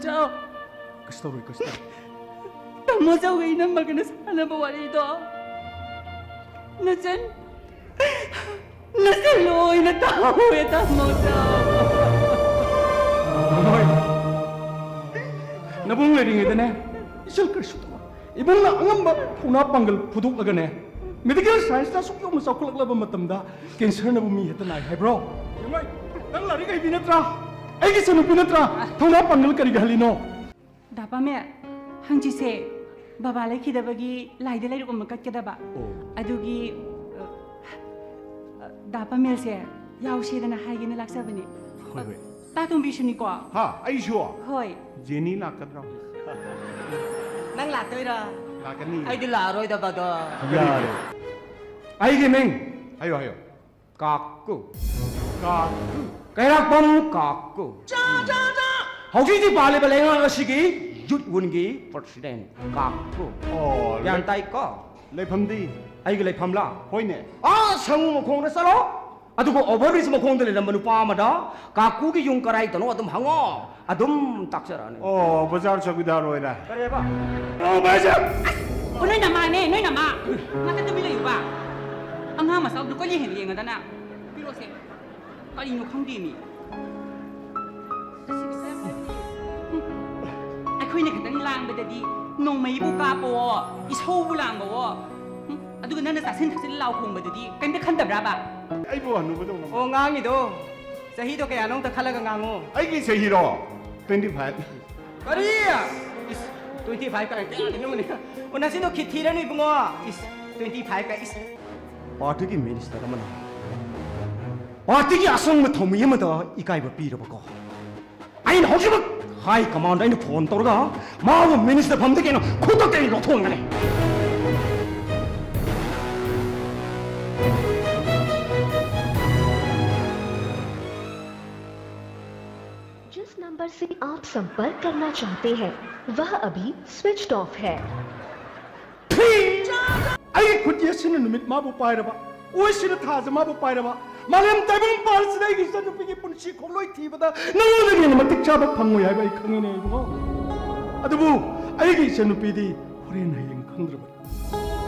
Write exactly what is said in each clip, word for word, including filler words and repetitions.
ꯆꯥꯎ꯫ ꯀꯩꯁꯨ ꯇꯧꯔꯣꯏ, ꯀꯩꯁꯨ ꯇꯧꯔꯣꯏ꯫ ꯇꯥꯃꯣ ꯆꯥꯎꯒ ꯏꯅꯝꯃꯒꯅ ꯁꯥꯟꯅꯕ ꯋꯥꯔꯤꯗꯣ ꯅꯆꯟ, ꯅꯆꯟ ꯂꯣꯏꯅ ꯇꯥꯍꯧꯋꯦ, ꯇꯥꯃꯣ ꯆꯥꯎ꯫ ꯍꯣꯏ꯫ ꯅꯕꯨꯡ ꯂꯩꯔꯤꯉꯩꯗꯅꯦ, ꯏꯆꯜ ꯀꯔꯤꯁꯨ ꯇꯧꯔꯣꯏ꯫ ꯏꯕꯨꯡꯅ ꯑꯉꯝꯕ ꯊꯧꯅꯥ ꯄꯥꯡꯒꯜ ꯐꯨꯗꯣꯛꯂꯒꯅꯦ, medical science ꯅ ꯑꯁꯨꯛ ꯌꯧꯅ ꯆꯥꯎꯈꯠꯂꯛꯂꯕ ꯃꯇꯝꯗ cancer ꯅꯕꯨ ꯃꯤ ꯍꯦꯛꯇ ꯅꯥꯏ ꯍꯥꯏꯕ꯭ꯔꯣ? ꯌꯦꯡꯉꯣ, ꯅꯪ ꯂꯥꯏꯔꯤꯛ ꯍꯩꯕꯤ ꯅꯠꯇ꯭ꯔꯥ? ꯑꯩꯒꯤ ꯏꯆꯟꯅꯨꯄꯤ ꯅꯠꯇ꯭ꯔꯥ? ꯊꯧꯅꯥ ꯄꯥꯡꯒꯜ ꯀꯔꯤꯒꯤ ꯍꯜꯂꯤꯅꯣ? ꯗꯥ ꯄꯥꯃꯦ, ꯍꯪꯆꯤꯠꯁꯦ ꯕꯕꯥ ꯂꯩꯈꯤꯗꯕꯒꯤ ꯂꯥꯏꯗ ꯂꯩꯔꯨꯛ ꯑꯃ ꯀꯠꯀꯗꯕ꯫ ꯑꯣ꯫ ꯑꯗꯨꯒꯤ, ꯑ, ꯑ, ꯗꯥ ꯄꯥꯃꯦꯜꯁꯦ ꯌꯥꯎꯁꯦꯗꯅ ꯍꯥꯏꯒꯦꯅ ꯂꯥꯛꯆꯕꯅꯦ꯫ ꯍꯣꯏ, ꯍꯣꯏ꯫ ꯇꯥ ꯇꯣꯝꯕꯤꯁꯨꯅꯤꯀꯣ? ꯍꯥ, ꯑꯩꯁꯨ? ꯍꯣꯏ꯫ ꯖꯦꯅꯤ ꯂꯥꯛꯀꯗ꯭ꯔꯣ? ꯅꯪ ꯂꯥꯛꯇꯣꯏꯔꯥ? ꯂꯥꯛꯀꯅꯤ꯫ ꯑꯩꯗꯤ ꯂꯥꯛꯑꯔꯣꯏꯗꯕꯗꯣ꯫ ꯌꯥꯔꯦ꯫ ꯑꯩꯒꯤ ꯃꯤꯡ꯫ ꯍꯥꯏꯌꯣ, ꯍꯥꯏꯌꯣ꯫ ꯀꯥꯛꯀꯨ꯫ ꯀꯥꯛꯀꯨ꯫ ꯀꯩꯔꯥꯛꯄꯝ ꯀꯥꯛꯀꯨ꯫ ꯍꯧꯖꯤꯛ ꯍꯧꯖꯤꯛ ꯄꯥꯜꯂꯤꯕ ꯂꯩꯉꯥꯛ ꯑꯁꯤꯒꯤ youth ꯋꯤꯡꯒꯤ president ꯀꯥꯛꯀꯨ꯫ ꯑꯣ, ꯒ꯭ꯌꯥꯟ ꯂꯩ-, ꯇꯥꯏꯀꯣ? ꯂꯩꯐꯝꯗꯤ? ꯑꯩꯒꯤ ꯂꯩꯐꯝꯂꯥ? ꯍꯣꯏꯅꯦ꯫ ꯑꯥ, ꯁꯪꯉꯨ ꯃꯈꯣꯡꯗ ꯆꯠꯂꯣ꯫ ꯑꯗꯨꯒ over bridge ꯃꯈꯣꯡꯗ ꯂꯩꯔꯝꯕ ꯅꯨꯄꯥ ꯑꯃꯗ ꯀꯥꯀꯨꯒꯤ ꯌꯨꯝ ꯀꯔꯥꯏꯗꯅꯣ ꯑꯗꯨꯝ ꯍꯪꯉꯣ, ꯑꯗꯨꯝ ꯇꯥꯛꯆꯔꯛꯑꯅꯤ꯫ ꯑꯣ, ꯕꯖꯥꯔ ꯆꯧꯀꯤꯗꯥꯔ ꯑꯣꯏꯔꯦ꯫ ꯀꯔꯤꯕ? ꯑꯣ, ꯕꯖꯥꯔ! ꯑꯣ, ꯅꯣꯏ ꯅꯃꯥꯅꯦ, ꯅꯣꯏ ꯅꯃꯥ꯫ ꯉꯥꯛꯇ ꯇꯨꯃꯤꯟ ꯂꯩꯌꯨꯕ꯫ ꯑꯉꯥꯡ ꯃꯆꯥꯗꯨ ꯀꯣꯏꯌꯦꯡ ꯍꯦꯛ ꯌꯦꯡꯉꯗꯅ꯫ ꯄꯤꯔꯛꯑꯣꯁꯦ꯫ ꯀꯔꯤꯅꯣ ꯈꯪꯗꯦꯃꯤ꯫ ꯑꯩꯈꯣꯏꯅ ꯈꯤꯇꯪ ꯂꯥꯡꯕꯗꯗꯤ ꯅꯣꯡꯃꯩꯕꯨ ꯀꯥꯞꯄꯣ, ꯏꯁꯧꯕꯨ ꯂꯥꯡꯕꯋꯣ꯫ ꯎꯝ, ꯑꯗꯨꯒ ꯅꯪꯅ ꯆꯥꯁꯤꯟ ꯊꯛꯆꯤꯜ ꯂꯥꯎ ꯈꯣꯡꯕꯗꯨꯗꯤ ꯀꯩꯝꯇ ꯈꯟꯗꯕ꯭ꯔꯥꯕ? ꯑꯩꯕꯨ ꯍꯅꯨꯕꯗꯧꯅ ꯑꯣ, ꯉꯥꯡꯉꯤꯗꯣ ꯆꯍꯤꯗꯣ ꯀꯌꯥꯅꯣ ꯑꯝꯇ ꯈꯜꯂꯒ ꯉꯥꯡꯉꯣ꯫ ꯑꯩꯒꯤ ꯆꯍꯤꯔꯣ? Twenty five꯫ ꯀꯔꯤ? ꯏꯁ, twenty five ꯀꯥꯏꯅ ꯀꯌꯥꯗꯅꯣꯅꯦ? ꯑꯣ, ꯅꯆꯤꯟꯗꯣ ꯈꯤꯠ ꯊꯤꯔꯅꯨ ꯏꯕꯨꯡꯉꯣ꯫ ꯏꯁ, twenty five ꯀꯥꯏ, ꯏꯁ꯫ Partyꯒꯤ minister ꯑꯃꯅ partyꯒꯤ ꯑꯁꯪꯕ ꯊꯧꯃꯤ ꯑꯃꯗ ꯏꯀꯥꯏꯕ ꯄꯤꯔꯕꯀꯣ? ꯑꯩꯅ ꯍꯧꯖꯤꯛꯃꯛ high command ꯑꯩꯅ phone ꯇꯧꯔꯒ ꯃꯥꯕꯨ minister ꯐꯝꯗꯒꯤ ꯑꯩꯅ ꯈꯨꯗꯛꯇ ꯑꯩꯅ ꯂꯧꯊꯣꯛꯍꯟꯒꯅꯤ꯫ जिस नंबर से आप संपर्क करना चाहते हैं, वह अभी स्विच्ड ऑफ है। ꯑꯩꯒꯤ ꯈꯨꯠ ꯑꯁꯤꯅ ꯅꯨꯃꯤꯠ ꯃꯥꯕꯨ ꯄꯥꯏꯔꯕ, ꯑꯣꯏꯁꯤꯅ ꯊꯥꯖ ꯃꯥꯕꯨ ꯄꯥꯏꯔꯕ, ꯃꯥꯂꯦꯝ ꯇꯥꯏꯕꯪ ꯄꯥꯜꯁꯤꯗ ꯑꯩꯒꯤ ꯏꯆꯟꯅꯨꯄꯤꯒꯤ ꯄꯨꯟꯁꯤ ꯈꯣꯡꯂꯣꯏ ꯊꯤꯕꯗ ꯅꯉꯣꯟꯗꯒꯤ ꯍꯦꯟꯅ ꯃꯇꯤꯛ ꯆꯥꯕ ꯐꯪꯉꯣꯏ ꯍꯥꯏꯕ ꯑꯩ ꯈꯪꯉꯤꯅꯦ ꯏꯕꯨꯡꯉꯣ꯫ ꯑꯗꯨꯕꯨ ꯑꯩꯒꯤ ꯏꯆꯟꯅꯨꯄꯤꯗꯤ ꯍꯣꯔꯦꯟ ꯍꯌꯦꯡ ꯈꯪꯗ꯭ꯔꯕꯅꯤ꯫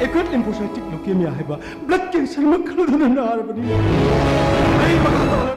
ꯑꯦꯀ꯭ꯌꯨꯠ ꯂꯤꯝꯐꯣꯁꯥꯏꯇꯤꯛ ꯂꯨꯀꯦꯃꯤꯌꯥ ꯍꯥꯏꯕ ꯕ꯭ꯂꯗ ꯀꯦꯟꯁꯔ ꯃꯈꯜꯗꯨꯅ ꯅꯥꯔꯕꯅꯤ꯫ ꯑꯩ ꯃꯈꯥ ꯇꯥꯅ